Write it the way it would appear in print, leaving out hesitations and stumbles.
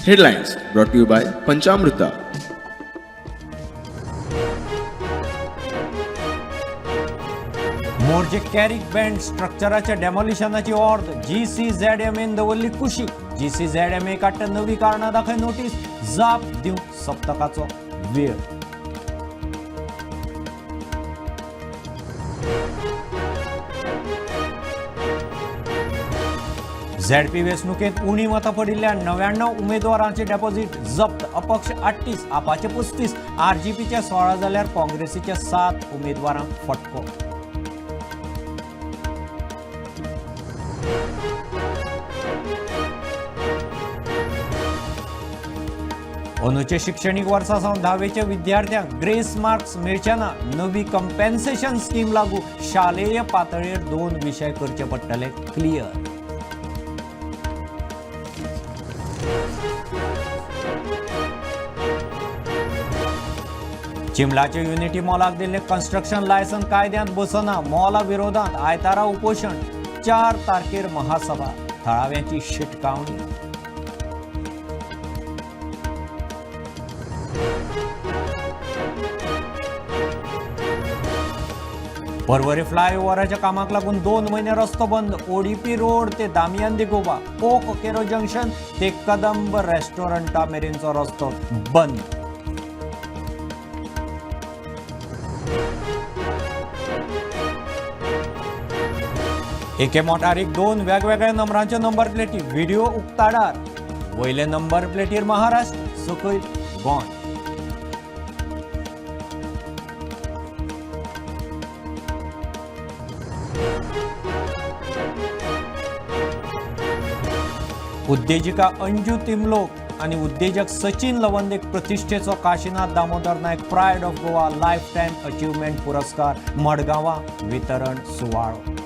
Headlines brought you by Panchamruta. Morjim Carrick band स्ट्रक्चराच्या डेमॉलिशनाची ऑर्द जीसीझेडएमएन दवरली कुशीक. GCZMA काडटा नवी कारणां दाखय नोटीस, जाप दिवंक सप्तकाचो वेळ. झेडपी वेंचणुकेंत उणी मतां पडिल्ल्या 99 उमेदवारांचे डेपॉझिट जप्त. अपक्ष 38, आपाचे 35, आरजीपीचे 16 जाल्यार काँग्रेसीचे 7 उमेदवारांक फटको. अंदूच्या शिक्षणीक वर्सा सावन धावेच्या विद्यार्थ्यांक ग्रेस मार्क्स मेळचे ना. नवी कंपेन्सेशन स्कीम लागू. शालेय पातळेर 2 विशय करचे पडटले क्लियर. चिंबलाच्या युनिटी मॉलाक दिल्लें कन्स्ट्रक्शन लायसन कायद्यांत बसना. मॉला विरोधांत आयतारा उपोशण, 4 तारखेर महासभा. थळाव्यांची शिटकावणी. पर्वरी फ्लायओव्हराच्या कामाक लागून 2 म्हयने रस्तो बंद. ओडीपी रोड ते दामियान दी गोवा, कोक केरो जंक्शन ते कदंब रेस्टॉरंटा मेरेनचो रस्तो बंद. एके मोटारीक 2 वेगवेगळ्या नंबरांच्यो नंबर प्लेटी, व्हिडिओ उक्ताडार. वयले नंबर प्लेटीर महाराष्ट्र, सकयल गोंय. उद्देजिका अंजू तिमलोक आनी उद्देजक Sachin लवंदेक प्रतिष्ठेचो Kashinath Damodar Naik pride of Goa lifetime achievement पुरस्कार मडगांवां वितरण सुवाळो.